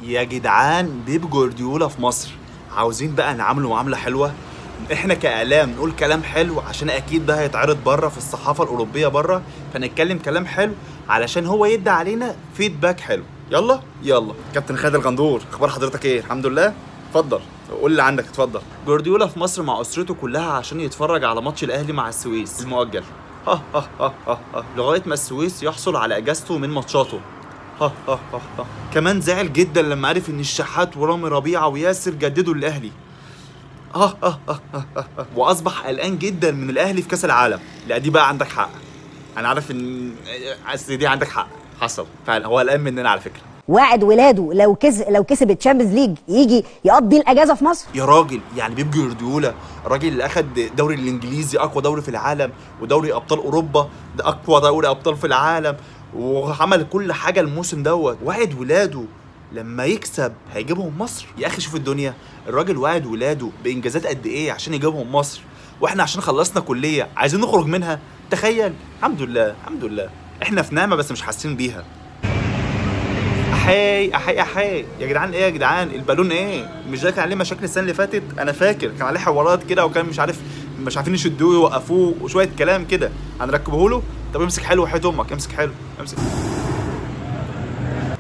يا جدعان بيب جوارديولا في مصر، عاوزين بقى نعامله معاملة حلوة. احنا كاعلام نقول كلام حلو عشان اكيد ده هيتعرض بره في الصحافة الاوروبية بره، فنتكلم كلام حلو علشان هو يدي علينا feedback حلو. يلا يلا كابتن خالد الغندور، اخبار حضرتك ايه؟ الحمد لله. اتفضل قول اللي عندك، اتفضل. جوارديولا في مصر مع اسرته كلها عشان يتفرج على ماتش الاهلي مع السويس المؤجل. ها ها ها ها ها، لغاية ما السويس يحصل على اجازته من ماتشاته. ها ها ها ها. كمان زعل جدا لما عرف ان الشحات ورامي ربيعة وياسر جددوا للاهلي. ها ها ها ها ها. واصبح قلقان جدا من الاهلي في كاس العالم. لا دي بقى عندك حق، انا عارف ان اصل دي عندك حق، حصل فعلا، هو قلقان مننا على فكرة. واعد ولاده لو كسب ال Champions League يجي يقضي الاجازة في مصر. يا راجل، يعني بيب جوارديولا الراجل اللي اخد الدوري الانجليزي اقوى دوري في العالم، ودوري ابطال اوروبا ده اقوى دوري ابطال في العالم، وعمل كل حاجة الموسم دوت، وعد ولاده لما يكسب هيجيبهم مصر. يا اخي شوف الدنيا، الراجل وعد ولاده بانجازات قد ايه عشان يجيبهم مصر، واحنا عشان خلصنا كليه عايزين نخرج منها. تخيل. الحمد لله الحمد لله، احنا في نعمه بس مش حاسين بيها. احي احي احي يا جدعان، ايه يا جدعان البالون ايه؟ مش ده كان عليه مشاكل السنة اللي فاتت؟ انا فاكر كان عليه حوارات كده، وكان مش عارفين يشدوه يوقفوه وشوية كلام كده. هنركبه له؟ طب امسك حلو وحياة امك، امسك حلو، امسك.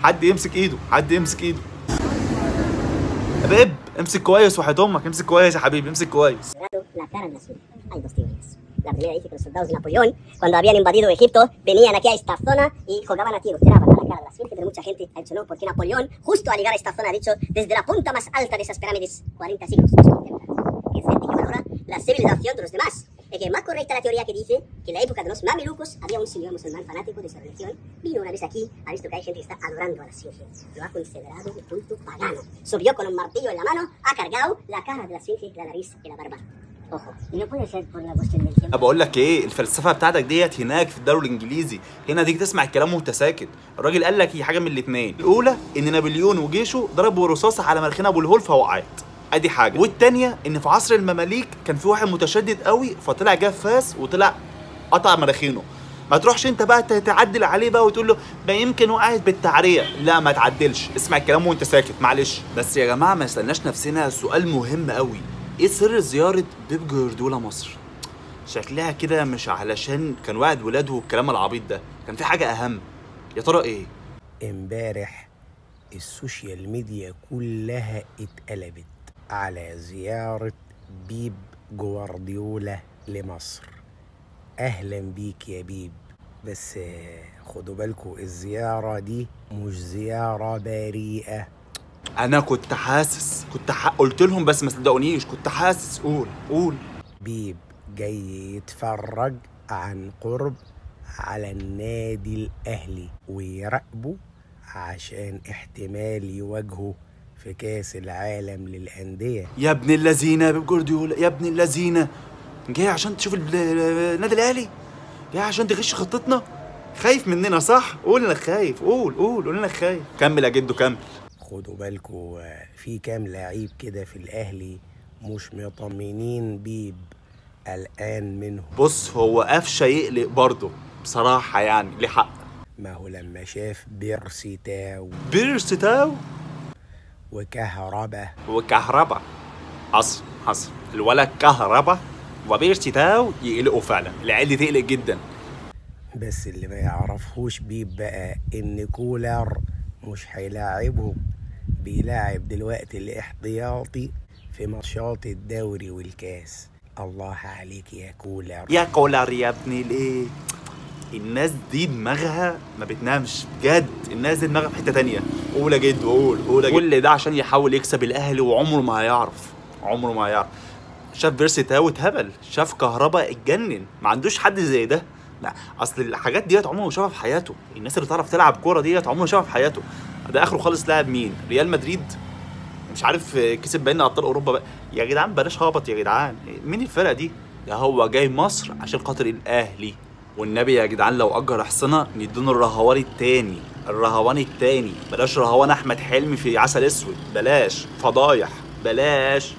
حد يمسك ايده، حد يمسك ايده. يا بيب امسك كويس وحياة امك، امسك كويس يا حبيبي، امسك كويس. La primera dice que los soldados de Napoleón, cuando habían invadido Egipto, venían aquí a esta zona y jugaban a tiro, tiraban a la cara de la esfinge, pero mucha gente ha dicho no, porque Napoleón, justo al llegar a esta zona, ha dicho, desde la punta más alta de esas pirámides, 40 siglos, es que es gente que valora la civilización de los demás. Es que más correcta la teoría que dice que en la época de los mamelucos había un señor musulmán fanático de esa religión, vino una vez aquí, ha visto que hay gente que está adorando a la esfinge, lo ha considerado un culto pagano, subió con un martillo en la mano, ha cargado la cara de la esfinge, la nariz y la barba. Ojo, y no puede ser por una cuestión del tiempo. بقول لك ايه، الفلسفة بتاعتك ديت هناك في الدوري الانجليزي، هنا ديك تسمع الكلام وانت ساكت. الراجل قال لك هي حاجة من الاثنين، الاولى ان نابليون وجيشه ضربوا رصاصة على مناخير ابو الهول فوقعت، ادي حاجة. والثانية ان في عصر المماليك كان في واحد متشدد قوي فطلع جاب فاس وطلع قطع مناخيره. ما تروحش انت بقى تعدل عليه بقى وتقول له ده يمكن وقعت بالتعريه، لا ما تعدلش، اسمع الكلام وانت ساكت معلش. بس يا جماعة ما سالناش نفسنا سؤال مهم قوي، ايه سر زيارة بيب جوارديولا مصر؟ شكلها كده مش علشان كان وعد ولاده والكلام العبيط ده، كان في حاجة أهم. يا ترى ايه؟ امبارح ال social media كلها اتقلبت على زيارة بيب جوارديولا لمصر. أهلا بيك يا بيب، بس خدوا بالكوا الزيارة دي مش زيارة بريئة. انا كنت حاسس، قلت لهم بس ما صدقونيش، كنت حاسس. قول قول. بيب جاي يتفرج عن قرب على النادي الاهلي ويراقبه عشان احتمال يواجهه في كاس العالم للاندية. يا ابن اللذينه يا بيب جوارديولا، يا ابن اللذينه، جاي عشان تشوف النادي الاهلي؟ جاي عشان تغش خطتنا؟ خايف مننا صح؟ قول انك خايف، قول قول قول انك خايف. كمل يا جدو كمل. خدوا بالكوا في كام لعيب كده في الاهلي مش مطمنين بيب، قلقان منهم. بص هو قفشه يقلق برضه بصراحة، يعني ليه حق. ما هو لما شاف بيرسي تاو، بيرسي تاو وكهربا، وكهربا، حصل حصل، الولد كهربا وبيرسي تاو يقلقوا فعلا، العيال دي تقلق جدا. بس اللي ما يعرفهوش بيب بقى ان كولر مش هيلاعبهم، بيلاعب دلوقتي الاحتياطي في ماتشات الدوري والكاس. الله عليك يا كولر، يا كولر يا ابني. الايه الناس دي دماغها ما بتنامش بجد، الناس دي دماغها في حتة تانية. قول يا جد، قول قول يا جد. كل ده عشان يحاول يكسب الاهلي، وعمره ما هيعرف، عمره ما هيعرف. شاف بيرسي تاو اتهبل، شاف كهربا اتجنن، ما عندوش حد زي ده. لا اصل الحاجات ديت عمره ما شافها في حياته، الناس اللي تعرف تلعب كورة ديت عمره ما شافها في حياته. ده اخره خالص لاعب مين؟ ريال مدريد مش عارف كسب باين ابطال اوروبا بقى. يا جدعان بلاش هبط يا جدعان، مين الفرقة دي؟ ده هو جاي مصر عشان خاطر الاهلي. والنبي يا جدعان لو اجر حصنه نديله الرهواني التاني، الرهواني التاني، بلاش رهوان احمد حلمي في عسل اسود، بلاش فضايح بلاش.